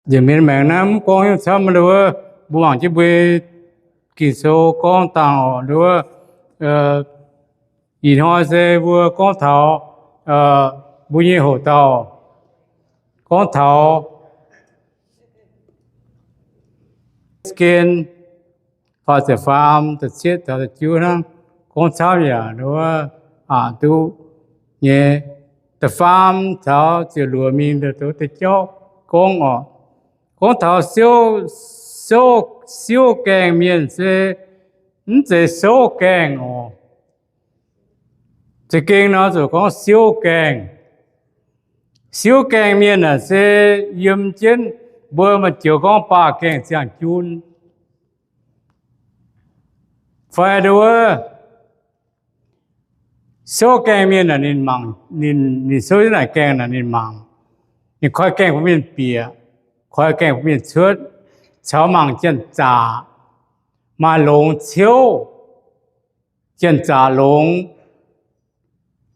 Nzengc mienh maengc naaiv mv gorngv hnyouv camv, mbuo mangc jienv mbuo Ging-Sou gorngv dangh oc. Ih hnoi se mbuo gorngv taux mbuo nyei hoc dauh, gorngv taux E^se^ken faah ziepc faam, da'cietv taux da'juov hnangv. Gorngv camv yaac wuov aqc duqv nyei. Da'faam caux ziepc luoqc mingh da'jauv gorngv oc, gorngv taux siouv gaengh mienh se mv zeiz souv gaengh oc. Za'gengh nor zuqc gorngv siouv gaengh. Siouv gaengh mienh aeqv, se yiem jienv mbuo maaih joux gorngv baah gaengh ziangh jun fai nduov. Souv gaengh mienh aeqv, ninh mangc, ninh souv jienv naaic gaengh aeqv, ninh mangc, ninh koi gaengh bun mienh bieqc, koi gaengh bun mienh cuotv, caux mangc janx-zaqc maaih longx ciouv, janx-zaqc longx,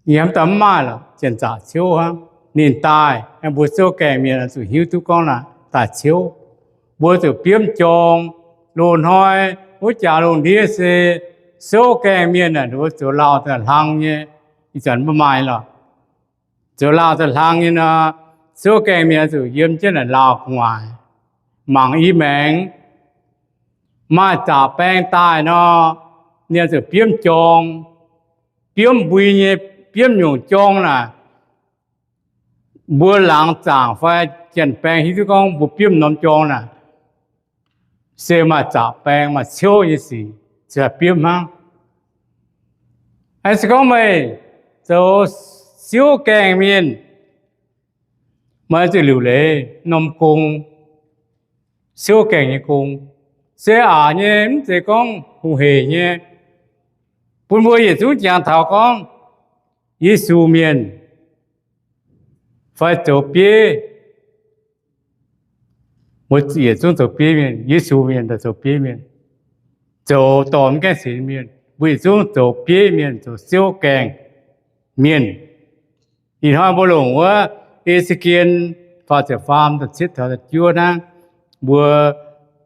yie hnamv daaih mv maaih lorqc, janx-zaqc ciouv hnangv. Ninh daaih, mbuo souv gaengh mienh zuqc hiuv duqv gorngv naaic daaih ciouv. Mbuo zuqc biomv jorng. Loz-hnoi wuov jaax lungh ndiev se souv gaengh mienh aeqv, mbuo zoux lauh daaih hlang nyei. Ih zanc maiv maaih lorqc. Zoux lauh daaih hlang nyei nor, souv gaengh mienh zuqc yiem jienv naaic lauh gu'nguaaic, mangc i maengx. Maaih zaqc baeng daaih nor, ninh zuqc biomv jorng, biomv mbui nyei, biomv nyungc jorng naaic. Mbuo laangz zaangc fai janx-baeng hiuv duqv gorngv mbuo biomv norm jorng naaic, se maaih zaqc baeng maaih ciouv nyei sic, ziouc biomv hnangv. Se gorngv meih zoux siouv gaengh mienh, meih zuqc liuc leiz norm gong, siouv gaengh nyei gong. Se aqc nyei, mv zeiz gorngv hungh heic nyei. Bun mbuo yietc zungv jangx taux gorngv Yesu mienh fai zoux bieiv, mbuo yietc zungv zoux bieiv mienh, Yesu mienh daaih zoux bieiv mienh, zoux dorh mv gaengh sienx mienh, mbuo yietc zungv zoux bieiv mienh, zoux siouv gaengh mienh. Ih hnoi mbuo longc wuov E^se^ken faah ziepc faam da'cietv taux da'juov hnangv. Mbuo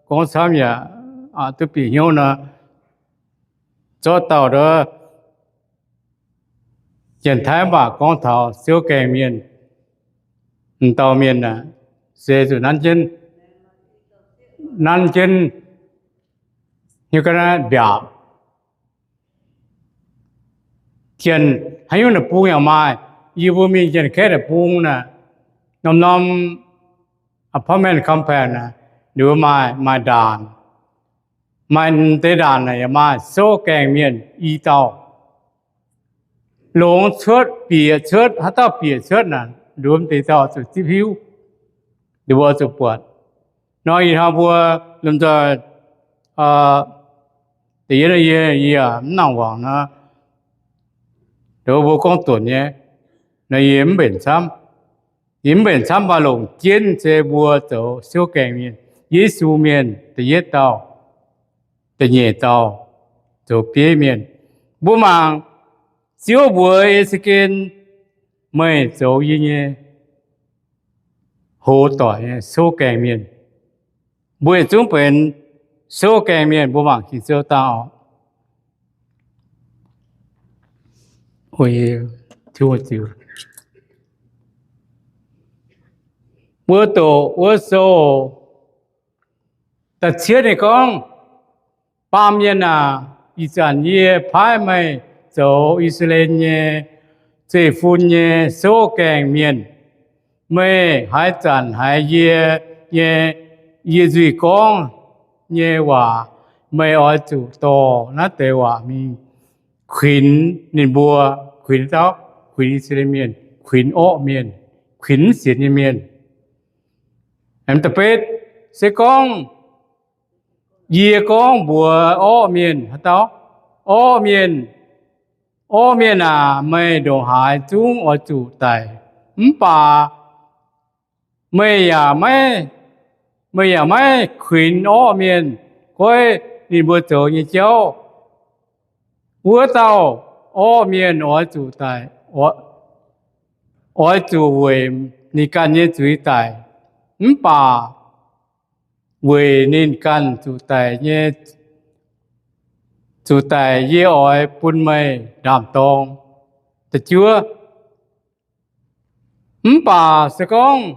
gorngv camv yaac duqv bieqc hnyouv nor, zorqv dauh nduov Janx-Taiv mv baac gorngv taux siouv gaengh mienh, m'dauh mienh aeqv, se zuqc nanv jienv, nanv jienv hnyouv ga'naaiv mbiaapc. Janx haaix nyungc deic-bung yaac maaih. Yie mbuo mingh Janx-Kaeqv deic-bung naaic, norm-norm apartment complex naaic, ninh mbuo maaih, maaih ndaanc. Maaih deix ndaanc naaic yaac maaih souv gaengh mienh i dauh. Longx cuotv bieqc cuotv, haaix dauh bieqc cuotv naaic, ninh mbuo m'deix dauh zuqc zipv hiuv, ninh mbuo zuqc buatc. Nor ih hnoi mbuo lomh nzoih, da'yietv yie, yie mv nangc wangc nor, mbuo gorngv duonc nyei, nor yie mv mbenc camv. Yie mv mbenc camv, mv baac longc jienv se mbuo zoux siouv gaengh mienh, Yesu mienh da'yietv dauh, da'nyeic dauh zoux bieiv mienh. Mbuo mangc, Ziouv mbuox E^se^ken, meih zoux yie nyei hoz doic nyei souv gaengh mienh. Mbuo yietc zungv benx souv gaengh mienh, mbuo mangc Ging-Sou dangh oc. Mbuo doqc wuov sou da'cietv ninh gorngv, Baamh mienh aac, ih zanc yie paaiv meih zoux I^saa^laa^en nyei zeiv-fun nyei souv gaengh mienh. Meih haaix zanc haiz yie nyei, yie nzuih gorngv nyei waac, meih oix zuqc dorh naaiv deix waac mingh kuinx ninh mbuo, kuinx dauh, kuinx I^saa^laa^en Mienh, kuinx orqv mienh, kuinx mv sienx nyei mienh. Da'betv, se gorngv yie gorngv mbuox orqv mienh, haaix dauh, orqv mienh, orqv mienh aac, meih ndongc haaix zungv oix zuqc daic. Mv baac meih yaac maiv, meih yaac maiv kuinx orqv mienh, goiv ninh mbuo zoux nyei jauv. Wuov dauh orqv mienh oix zuqc daic, oix zuqc weic ninh ganh nyei zuiz daic. Mv baac weic ninh ganh zuqc daic nyei, zuqc daic, yie oix bun meih ndaam-dorng. Da'juov, mv baac se gorngv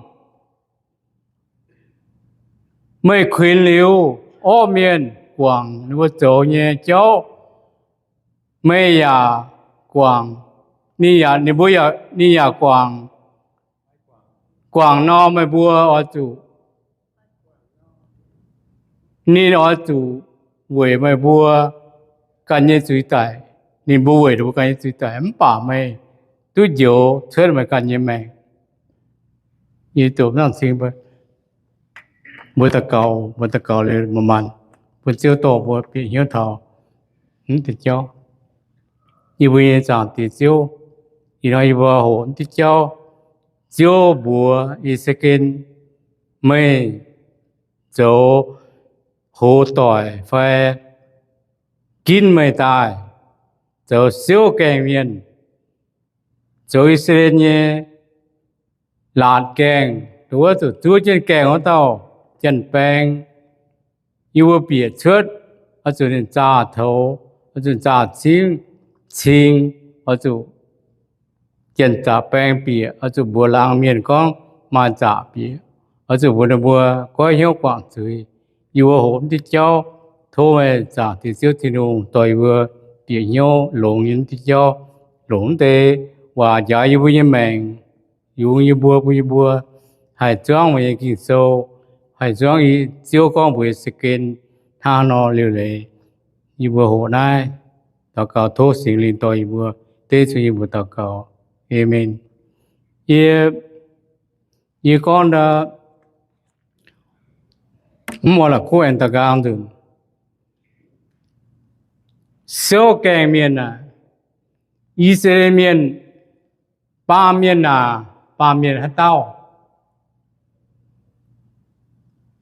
meih kuinx liuz orqv mienh guangc ninh mbuo zoux nyei jauv, meih yaac guangc, ninh yaac, ninh mbuo yaac, ninh yaac guangc, guangc nor meih mbuo oix zuqc, ninh oix zuqc weic meih mbuo ganh nyei zuiz daic. Ninh mbuo weic ninh mbuo ganh nyei zuiz daic, mv baac meih duqv njoux cuotv meih ganh nyei maengc. Yie doqc nangc cing mbuo daux gaux, mbuo daux gaux liuz maaih maanc bun Ziouv dorh mbuo bieqc hnyouv taux mv deix jauv. Yie mbuo nyei Zaangc Diex Ziouv, ih hnoi yie mbuo hoqc mv deix jauv. Ziouv mbuox E^se^ken, meih zoux hoz doic fai ginv meih daaih zoux siouv gaengh mienh, zoux I^saa^laa^en nyei laatc gaengh, dongh wuov zuqc zuov jienv gaengh wuov dauh janx-baeng. Yie mbuo bieqc cuotv, oix zuqc ninh zaah toux, oix zuqc zaah cing, cing, oix zuqc janx-zaqc baeng bieqc, oix zuqc mbuox laangz mienh gorngv maaih zaqc bieqc, oix zuqc mbuox ninh mbuo goiv hnyouv guangc zuiz. Yie mbuo hoqc mv deix jauv, tov meih Zaangc Diex Ziouv Tin-Hungh dorh yie mbuo bieqc hnyouv longx nyei mv deix jauv, longc mv deix waac njaaux yie mbuo nyei maengc, yungz yie mbuo, bun yie mbuo haih zuangv meih nyei Ging-Sou, haih zuangv Ziouv gorngv mbuox E^se^ken hnangv nor liuc leiz. Yie mbuo hoqc naaiv daux gaux tov Singx Lingh dorh yie mbuo, dengv zuqc yie mbuo daux gaux. Aamen. Yie, yie gorngv mv oix la'kuqv aengx da'nqaang nzunc. Siouv gaengh mienh aac, I^saa^laa^en Mienh, baamh mienh aac, baamh mienh haaix dauh?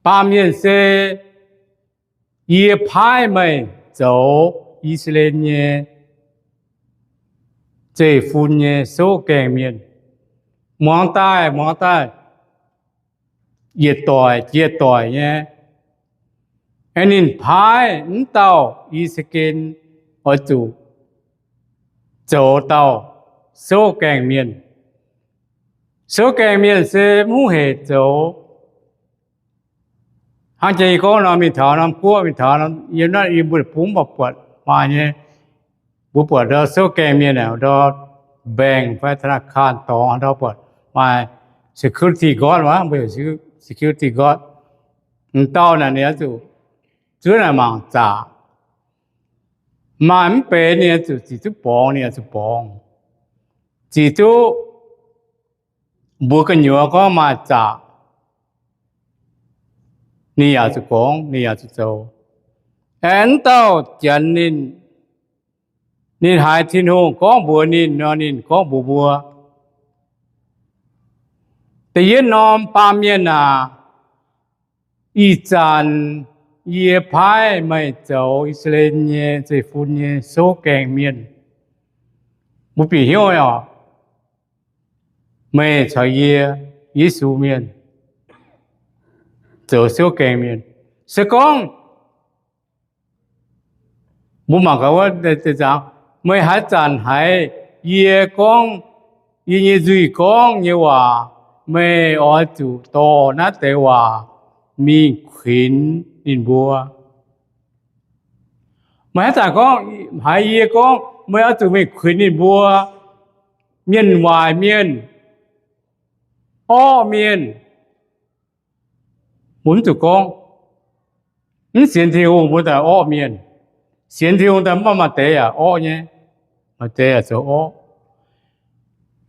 Baamh mienh se yie paaiv meih zoux I^saa^laa^en nyei zeiv-fun nyei siouv gaengh mienh. Muangx daaih, muangx daaih, yietc doic jiex doic nyei. Aengx ninh paaiv mv dauh I^se^ken oix zuqc zoux dauh siouv gaengh mienh. Siouv gaengh mienh se mv hungh hec zoux. Hnangv jiex yie gorngv nor, mingh taux norm guoqv, mingh taux norm, yiem naaiv yie mbuo bungx mv baac buatc maaih nyei. Mbuo buatc ndau siouv gaengh mienh aeqv, ndau bank fai ธนาคาร dorngx ndau buatc maaih security guard, mbuo heuc security guard. M'dauh naaic ninh oix zuqc zuov naaic mangc zaqc. Maaih mv benx ninh oix zuqc ziqc duqv borngz, ninh oix zuqc borngz. Ziqc duqv mbuox gu'nyuoz gorngv maaih zaqc, ninh yaac zuqc gorngv, ninh yaac zuqc zoux. Aengx mv dauh Janx ninh, ninh haiz Tin-Hungh gorngv mbuox ninh nor, ninh gorngv mbuox mbuo, da'yietv norm baamh mienh aac, ih zanc yie paaiv meih zoux I^saa^laa^en nyei zeiv-fun nyei siouv gaengh mienh. Mbuo bieqc hnyouv oc. Meih caux yie, Yesu Mienh, zoux siouv gaengh mienh. Se gorngv mbuo mangc gaax wuov deix zangx, meih haaix zanc haiz yie gorngv, yie nyei nzuih gorngv nyei waac, meih oix zuqc dorh naaiv deix waac mingh kuinx ninh mbuo. Meih haaix zanc gorngv, haiz yie gorngv, meih oix zuqc mingh kuinx ninh mbuo, mienh waaic mienh, orqv mienh. Mbuo mv zuqc gorngv, mv sienx Tin-Hungh mbuo daaih orqv mienh. Sienx Tin-Hungh daaih mv baac maaih deix yaac orqv nyei, maaih deix yaac zoux orqv.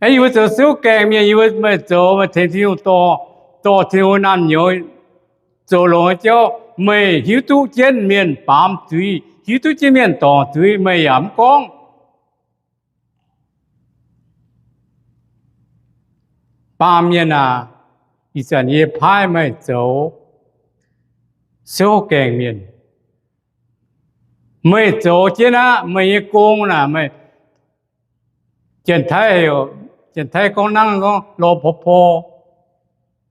Aeqv, yie mbuo zoux siouv gaengh mienh, yie mbuo meih zoux, meih tengx Tin-Hungh dorh, dorh Tin-Hungh naamh nyouz zoux longx nyei jauv, meih hiuv duqv jienv mienh baamz zuiz, hiuv duqv jienv mienh dorngc zuiz, meih yaac mv gorngv. Baamh mienh aac, ih zanc yie paaiv meih zoux siouv gaengh mienh. Meih zoux jienv aqv, meih nyei gong naaic, meih, Janx-Taiv heuc, Janx-Taiv gorngv nangv gorngv รปภ,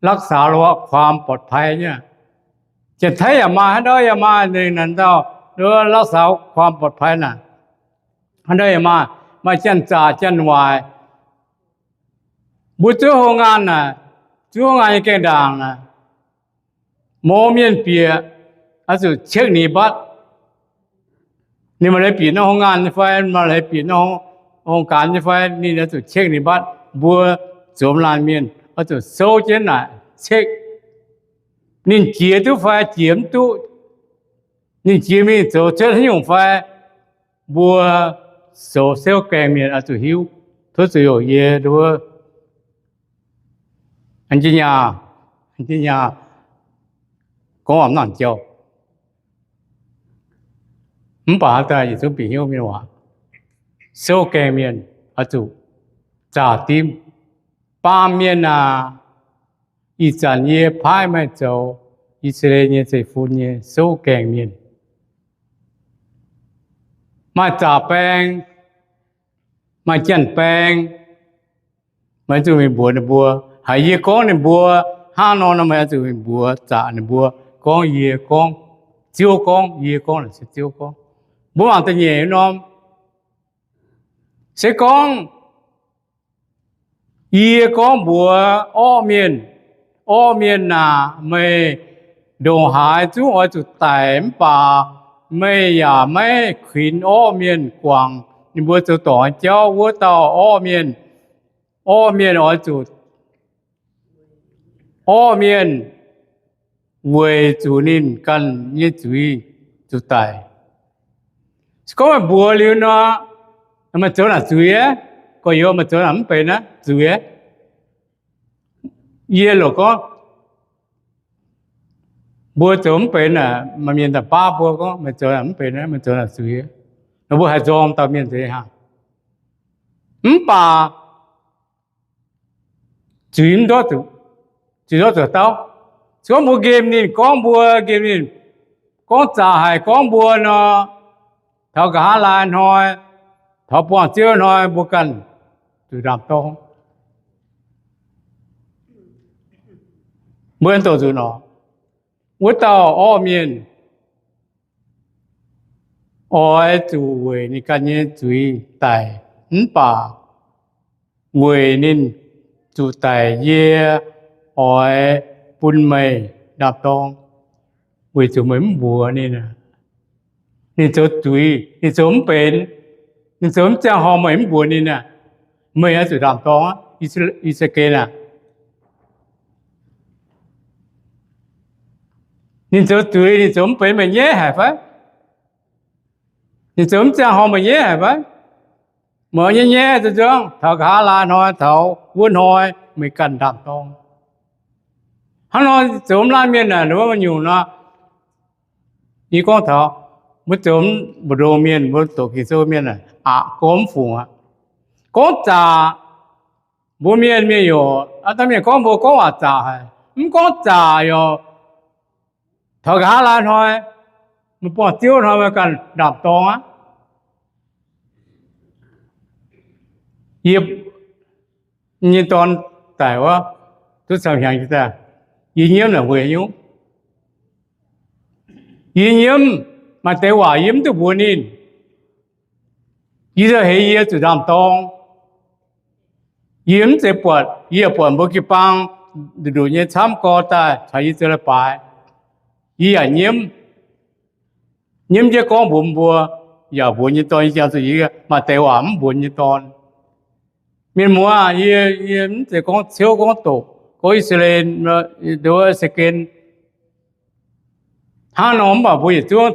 รักษาความปลอดภัย nyei. Janx-Taiv yaac maaih, haaix ndau yaac maaih, ninh naaic dauh, nduov รักษาความปลอดภัย naaic, haaix ndau yaac maaih, maaih janx-zaqc janx-waaic. Mbuo zuov hungh ngaanh naaic, zuov hungh ngaanh nyei gaengh ndaangc naaic, mouz mienh bieqc oix zuqc check ninh mbatv. Ninh maaih leiz bieqc naaiv hungh ngaanh nyei fai, maaih leiz bieqc naaiv hungh gaanx nyei fai, ninh oix zuqc check ninh mbatv. Mbuo zoux laanh mienh oix zuqc souv jienv naaic check ninh jiex duqv fai jiex mv duqv, ninh jiex mingh zoux cuotv haaix nyungc fai. Mbuo zoux souv gaengh mienh oix zuqc hiuv. Tov zuqc youc yie nduov, an jienv nyaah, an jienv nyaah, gorngv waac mv nangc jauv. Mv baac haaix dauh yietc zungv bieqc hnyouv mienh waac. Souv gaengh mienh oix zuqc zaah dimv. Baamh mienh aac, ih zanc yie paaiv meih zoux I^saa^laa^en nyei zeiv-fun nyei souv gaengh mienh, maaih zaah baeng, maaih janx-baeng, meih zuqc mingh mbuox ninh mbuo. Haiz yie gorngv ninh mbuo hnangv nor, meih oix zuqc mingh mbuox zaah ninh mbuo gorngv yie gorngv, Ziouv gorngv, yie gorngv, se Ziouv gorngv. Mbuo mangc da'nyeic norm, se gorngv yie gorngv mbuox orqv mienh, orqv mienh aac, meih ndongc haaix zungv oix zuqc daic mv baac meih yaac maiv kuinx orqv mienh guangc ninh mbuo zoux dorngc nyei jauv. Wuov dauh orqv mienh, orqv mienh oix zuqc, orqv mienh weic zuqc ninh ganh nyei zuiz zuqc daic. Se gorngv meih mbuox liuz nor, meih zoux naaic zuiz aqv. Gorx-youz, meih zoux naaic mv benx aqv, zuiz aqv. Yie lorqc gorngv, mbuo zoux mv benx naaic, maaih mienh daaih baav mbuo gorngv, meih zoux naaic mv benx aqv, meih zoux naaic zuiz aqv. Nor mbuo haaix nzorng dauh mienh zeix haic? Mv baac zuiz mv ndortv zuqc, zuiz ndortv zuqc dauh. Se gorngv mbuo nqemh ninh, gorngv mbuo nqemh ninh, gorngv zaah haic gorngv mbuo nor, taux nqa'haav laai hnoi, taux buangh ziouv hnoi, mbuo ganh zuqc ndaam-dorng. Mbuo aengx doqc nzunc oc. Wuov dauh orqv mienh oix zuqc weic ninh ganh nyei zuiz daic, mv baac weic ninh zuqc daic yie oix bun meih ndaam-dorng, weic zuqc meih mv mbuox ninh. Ninh zoux zuiz, ninh zoux mv benx, ninh zoux mv ziangh horngh meih mv mbuox ninh aqv, meih oix zuqc ndaam-dorng aqv, I^saa^laa^en aac. Ninh zoux zuiz, ninh zoux mv benx meih nyaiv haic fai? Ninh zoux mv ziangh horngh meih nyaiv haic fai? Meih nyaiv nyaiv zuqc nzuangv taux nqa'haav laai hnoi, taux wuov hnoi meih ganh ndaam-dorng. Hnangv nor zoux mv laanh mienh naaic, wuov nyungc nor, yie gorngv taux mbuo zoux mbu'ndongx mienh, mbuo doqc Ging-Sou mienh naaic, aqc gorngv mv fungc aqv. Gorngv zaqc, mbuo mienh, mienh yaac, aa, dangh mienh gorngv mbuo gorngv waac zaqc haic. Mv gorngv zaqc yaac taux nqa'haav laai hnoi, meih buangh ziouv hnoi meih ganh ndaam-dorng aqv. Yie nyei dorn daic wuov, duqv camv hnyangx jiex daaih, yie nyiemv naaic weic nyungc, yie nyiemv maaih deix waac yie mv duqv mbuox ninh. Yie heix yie zuqc ndaam-dorng. Yie mv zeiz buatc, yie yaac buatc mbuo jiu-baang nduqc nduqc nyei camv gorx daaih caux yie zoux leiz-baaix. Yie yaac nyiemv, nyiemv jienv gorngv mbuox mbuo, yaac mbuox nyei dorn, yie jangx zuqc yie maaih deix waac mv mbuox nyei dorn. Mienh muoz, yie, yie mv zeiz gorngv ciouv gorngv doqc, gorngv I^saa^laa^en, nduov se gen hnangv nor, mv baac mbuo yietc zungv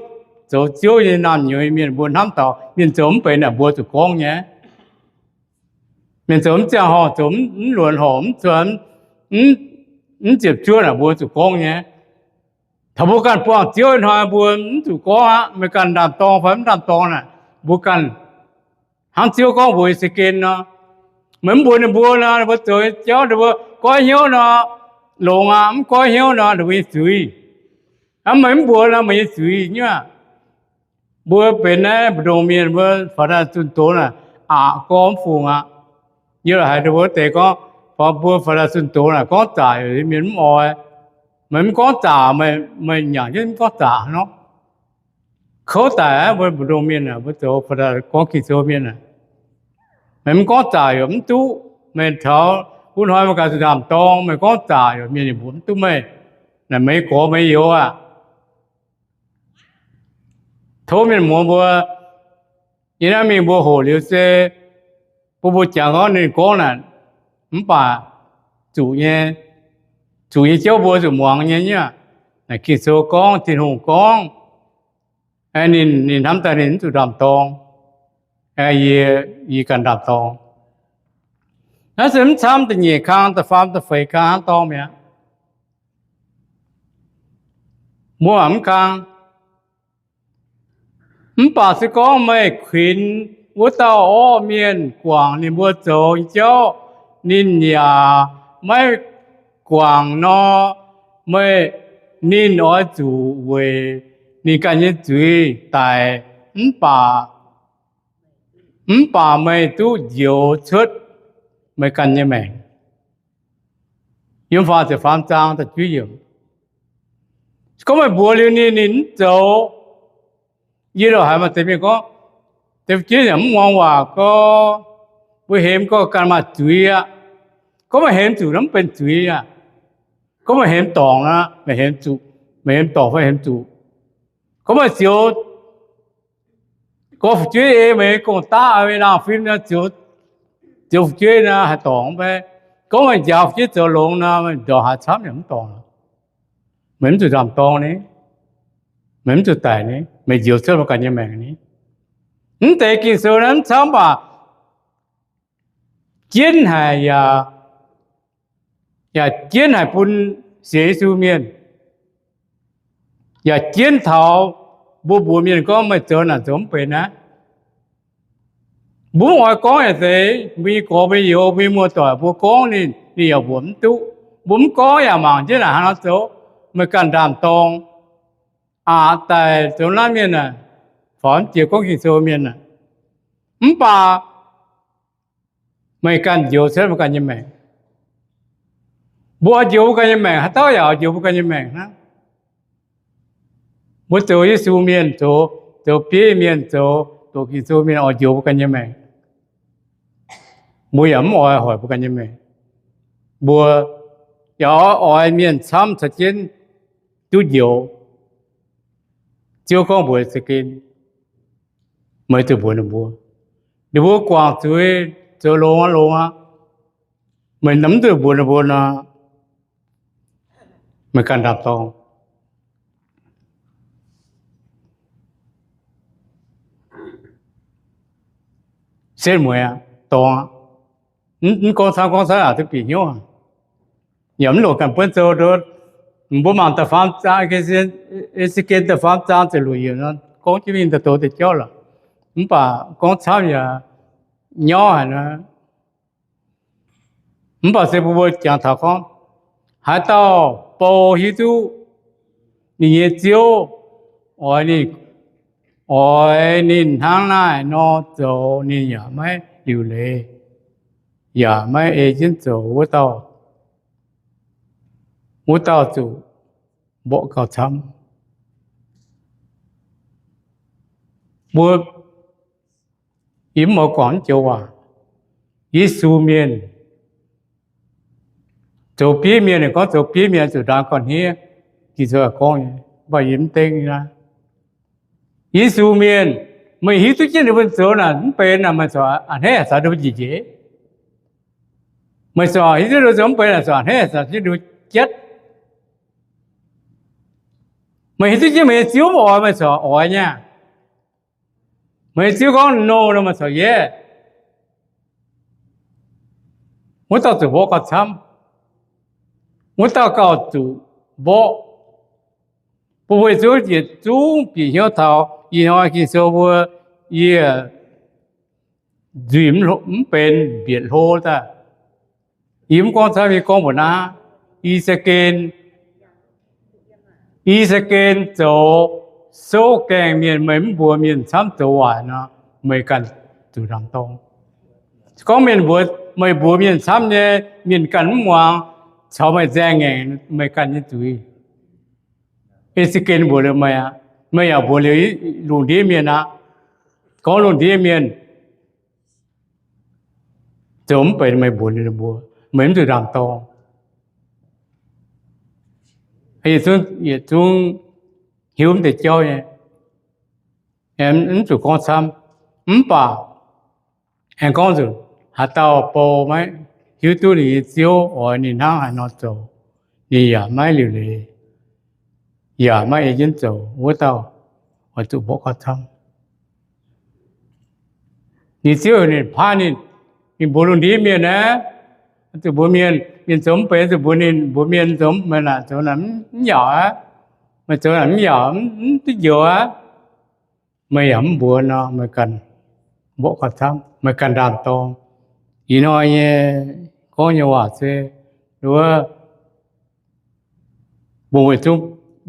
zoux Ziouv nyei naamh nyouz mienh, mbuo hnamv taux mienh zoux mv benx naaic mbuo zuqc gorngv nyei. Mienh zoux mv ziangh horngh, zoux mv luonx horngc, mv zuonx, mv ziepc zuoqv naaic mbuo zuqc gorngv nyei. Taux mbuo ganh buangh Ziouv hnoi mbuo mv zuqc gorngv aqv. Meih ganh ndaam-dorng fai mv ndaam-dorng naaic, mbuo ganh hnangv Ziouv gorngv mbuox se gen nor. Meih mv mbuox ninh mbuo nor, ninh mbuo zoux jauv ninh mbuo goiv hnyouv nor, longx aqv. Mv goiv hnyouv nor, ninh mbuo nyei zuiz. Hnangv meih mv mbuox nor, meih nyei zuiz nyei aqv. Mbuo benx naaiv mbu'ndongx mienh, mbuo faaux daaih zunh doz naaic, aqc gorngv mv fungc aqv. Yie haiz ninh mbuo deix gorngv, faaux mbuo faaux daaih zunh doz naaic gorngv zaqc, mienh mv oix. Meih mv gorngv zaqc, meih nyanc jienv mv gorngv zaqc nor. Kouv daic aqv, mbuo mbu'ndongx mienh aac, mbuo zoux gorngv Ging-Sou mienh aac, meih mv gorngv zaqc yaac mv duqv. Meih taux wuov hnoi meih ganh zuqc ndaam-dorng, meih gorngv zaqc yaac mienh yaac mbuox mv duqv meih. Naaic meih gorx meih youz aac. Tov mienh muoz mbuo, yie naaiv mingh mbuo hoqc liuz se mbuo mbuo jangx gorngv ninh gorngv naaic, mv baac zuqc nyei, zuqc nyei jauv mbuo zuqc muangx nyei nyei aac. Naaic Ging-Sou gorngv, Tin-Hungh gorngv, ninh, ninh hnamv daaih ninh mv zuqc ndaam-dorng. Yie, yie ganh ndaam-dorng. Naaiv se mv camv da'nyeic kang, da'faam da'feix kang hnangv dorngx mi'aqv. Mbuo mv kang. Mv baac se gorngv meih kuinx wuov dauh orqv mienh guangc ninh mbuo zoux nyei jauv, ninh yaac maiv guangc nor, meih, ninh oix zuqc weic ninh ganh nyei zuiz daic, mv baac, mv baac meih duqv njoux cuotv meih ganh nyei maengc. Yiem faah ziepc faam zaang da'juov yiemc. Se gorngv meih mbuox liuz ninh, ninh mv zoux, yie loh haiz maaih deix mienh gorngv, deix fu'jueiv yaac mv muangx waac gorngv, mbuo hemx gorngv ganh maaih zuiz aqv. Gorngv meih hemx zuqc nor mv benx zuiz aqv. Gorngv meih hemx dorngc nor, meih hemx zuqc, meih hemx dorngc fai hemx zuqc. Gorngv meih zioux gorx fu'jueiv ei meih gong-daqv, ei laangh fim nor, zioux fu'jueiv nor haih dorngc mv bei. Gorngv meih njaaux fu'jueiv zoux longx nor, meih ndorqc haaix camv yaac mv dorngc. Meih mv zuqc ndaam-dorng ni, meih mv zuqc daic ni, meih njoux cuotv meih ganh nyei maengc ni. Mv deix Ging-Sou naaiv mv camv baac jienv haic yaac, yaac jienv haic bun sienx Yesu mienh, yaac jienv taux mbuo mbuox mienh gorngv meih zoux naaic zoux mv benx aqv. Mbuo mv oix gorngv yaac zeiz, mbuo nyei gorx mbuo nyei youz mbuo nyei muoz-doic mbuo gorngv ninh, ninh yaac mbuox mv duqv. Mbuo mv gorngv yaac mangc jienv naaic hnangv nor zoux, meih ganh ndaam-dorng. Aqc daic zoux naaiv mienh aah, faaux mv jiex gorngv Ging-Sou mienh aah. Mv baac meih ganh njoux cuotv meih ganh nyei maengc. Mbuo oix njoux mbuo ganh nyei maengc, haaix dauh yaac oix njoux mbuo ganh nyei maengc hnangv. Mbuo zoux Yesu mienh, zoux, zoux bieiv mienh, zoux doqc Ging-Sou mienh oix njoux mbuo ganh nyei maengc. Mbuo yaac mv oix hoic mbuo ganh nyei maengc. Mbuo yaac oix mienh camv caux jienv duqv njoux. Ziouv gorngv mbuox Zi^gen, meih zuqc mbuox ninh mbuo, ninh mbuo guangc zuiz zoux longx aqv, longx aqv. Meih mv zuqc mbuox ninh mbuo nor, meih ganh ndaam-dorng. Setv mueiz aqv, dorngx aqv. Mv gorngv camv, gorngv camv aac duqv bieqc hnyouv. Yaac mv longc ganh buonv zoux. Mbuo mangc da'faam zaang, E^se^ken da'faam zaang ziepc luoqc yiemc nor, gorngv jienv mingh daaih douz deix jauv lorqc. Mv baac gorngv camv yaac nyauv haic nor. Mv baac se mbuo mbuo jangx taux gorngv, haaix dauh bou hiuv duqv ninh nyei Ziouv oix ninh, oix ninh hnangv naaiv nor zoux, ninh yaac maiv liuc leiz, yaac maiv ei jienv zoux wuov dauh, wuov dauh zuqc mborqv gauh camv. Mbuo, yie mv oix guangc naaiv joux waac. Yesu mienh, zoux bieiv mienh, ninh gorngv zoux bieiv mienh zuqc ndaam gauh hniev. Ging-Sou gorngv nyei, mv baac yie mv dengv naaiv. Yesu mienh, meih hiuv duqv jienv ninh mbuo zoux naaic mv benx naaic, meih corc a'hneiv haaix zanc ninh mbuo njiec njiec. Meih corc hiuv duqv ninh mbuo zoux mv benx naaic, corc a'hneiv haaix zanc jienv ninh mbuo jatv. Meih hiuv duqv jienv meih nyei Ziouv mv oix, meih corc oix nyei aqv. Meih nyei Ziouv gorngv no nor, meih corc yaac, wuov dauh zuqc mborqv gauh camv. Wuov dauh gauh zuqc mborqv. Bun mbuo yietc zungv yietc zungv bieqc hnyouv taux ih hnoi Ging-Sou mbuo, yie nzuih mv benx mbietc hlo daaih. Yie mv gorngv camv, yie gorngv mbuox naaiv, I^saa^ken, I^saa^ken zoux souv gaengh mienh, meih mv mbuox mienh camv zoux waaic nor, meih ganh zuqc ndaam-dorng. Gorngv mienh mbuox, meih mbuox mienh camv nyei, mienh ganh mv muangx, caux meih nzaeng ngaengc meih ganh nyei zuiz. Ei za'gengh mbuox liuz meih aqv. Meih yaac mbuox liuz lungh ndiev mienh aqv. Gorngv lungh ndiev mienh zoux mv benx, meih mbuox liuz mbuo, meih mv zuqc ndaam-dorng. Yietc zungv hiuv mv deix jauv nyei, mv zuqc gorngv camv. Mv baac aengx gorngv nzunc, haaix dauh bou maiv hiuv duqv ninh nyei Ziouv oix ninh hnangv haaix nor zoux, ninh yaac maiv liuc leiz, yaac maiv ei jienv zoux, wuov dauh oix zuqc mborqv gauh camv. Ninh Ziouv heuc ninh paaiv ninh, ninh mbuox lungh ndiev mienh aeqv, zuqc mbuox mienh, mienh zoux mv benx zuqc mbuox ninh, mbuox mienh zoux mv, meih naaic zoux naaic mv yaac aqv, meih zoux naaic mv yaac mv duqv njoux aqv. Meih yaac mv mbuox nor, meih ganh mborqv gauh camv, meih ganh ndaam-dorng. Ih hnoi nyei gorngv nyei waac se wuov, mbuo weic zungv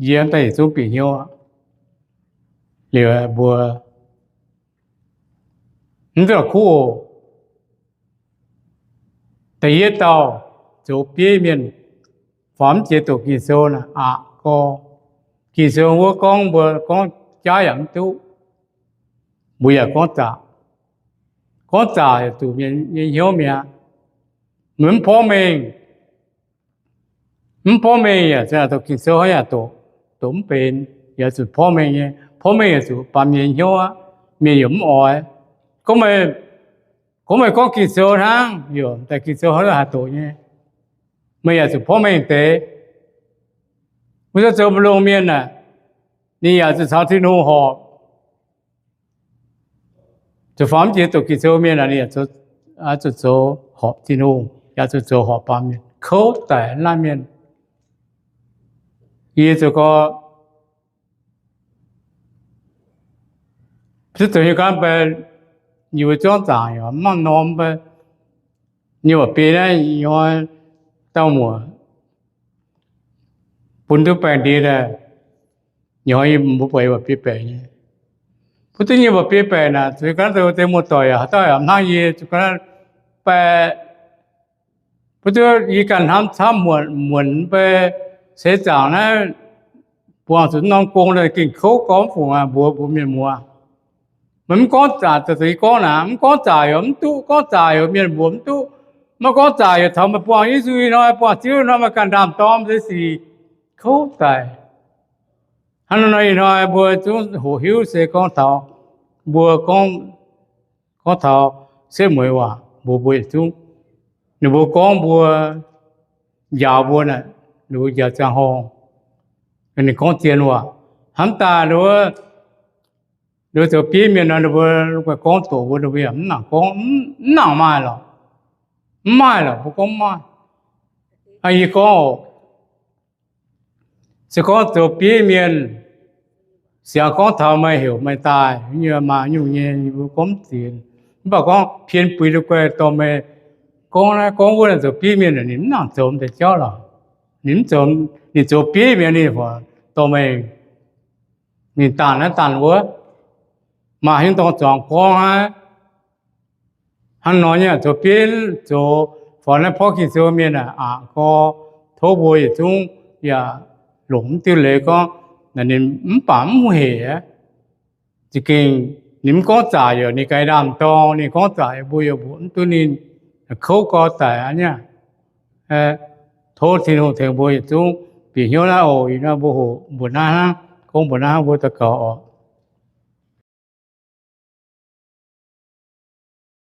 yie daaih yietc zungv bieqc hnyouv liuz mbuo mv duqv la'kuqv oc. Da'yietv dauh zoux bieiv mienh, faaux mv jiex doqc Ging-Sou naaic aqc gorx. Ging-Sou wuov gorngv mbuo gorngv jaav yaac mv duqv, mbuo yaac gorngv zaqc. Gorngv zaqc yaac zuqc mienh nyei hnyouv mi'aqv. Mv porv mengh, mv porv mengh yaac doqc Ging-Sou hnangv yaac doqc, doqc mv benx, yaac zuqc porv mengh nyei. Porv mengh yaac zuqc baamz mienh nyei hnyouv aqv. Mienh yaac mv oix. Gorngv meih, gorngv meih gorngv Ging-Sou hnangv, yaac daaih Ging-Sou hnangv haih doqc nyei. Meih yaac zuqc porv mengh deix. Mbuo zoux mbu'ndongx mienh aeqv, ninh yaac zuqc caux Tin-Hungh horpc. Zuqc faaux mv jiex doqc Ging-Sou mienh aeqv, ninh yaac zuqc zoux horpc Tin-Hungh, yaac zuqc zoux horpc baamz mienh, kouv daic naaiv mienh. Yie zoux gorx, zoux nyei ganh mv bei, yie mbuo juangv zaangc yaac mv maaih norm mv bei, nyei waac-biei naaiv nyei dauh muoc bun duqv baengh ndie daaih, nyei mbuo buatc waac-biei baeqc nyei. Bun duqv nyei waac-biei baeqc naaic, zuqc ganh zoux deix muoz-doic yaac haaix dauh yaac mv hnangv yie, zuqc ganh baeqc. Bun duqv yie ganh hnamv camv muonc, muonc mv bei seix zaangc naaiv buangh zuqc norm gong daaih gengh kouv gormx fungc aqv, mbuox mbuo mienh muoz. Meih mv gorngv zaqc, zoux yie gorngv naaic, mv gorngv zaqc yaac mv duqv, gorngv zaqc yaac mienh mbuox mv duqv. Maiv gorngv zaqc yaac taux meih buangh Yesu ih hnoi, buangh Ziouv ih hnoi, meih ganh ndaam-dorng se sic kouv daic. Hnangv nor ih hnoi mbuo zungv hoqc hiuv se gorngv taux, mbuo gorngv, gorngv taux setv mueiz waac mbuox mbuo yietc zungv. Ninh mbuo gorngv mbuo, njaaux mbuo naaic, ninh mbuo njaaux ziangh horngh, ninh gorngv zien waac. Hnamv daaih ninh mbuo, ninh mbuo zoux bieiv mienh nor, ninh mbuo gorngv doqc mbuo, ninh mbuo yaac mv nangc gorngv, mv nangc maaih lorqc. Mv maaih lorqc, mbuo gorngv mv maaih. Yie gorngv oc, se gorngv zoux bieiv mienh, siangx gorngv taux meih heuc meih daaih, nyei maaih nyungc nyei, yie mbuo gorngv mv zinx. Mv baac gorngv pien buix duqv guai dorh meih gorngv naaiv gorngv wuov, zoux bieiv mienh ninh mv nangc zoux deix jauv lorqc. Ninh mv zoux, ninh zoux bieiv mienh ninh dorh meih, ninh daanh naaiv daanh wuov, maaih haaix nyungc dorngx zuangx gorngv aqv. Hnangv nor nyei zoux bieiv, zoux faaux naaiv porv Ging-Sou mienh aqc gorx, tov mbuo yietc zungv yaac longc mv diuh leiz gorngv, ninh mv baac mv heic aqv. Za'gengh ninh mv gorngv zaqc yaac ninh ganh ndaam-dorng, ninh gorngv zaqc yaac mbuo yaac mbuox mv duqv ninh, kouv gorx daic aqv nyei. Tov Tin-Hungh tengx mbuo yietc zungv bieqc hnyouv naaiv oc. Ih hnoi mbuo hoqc mbuoqc naaiv hnangv, gorngv mbuoqc naaiv hnangv, mbuo daux gaux oc.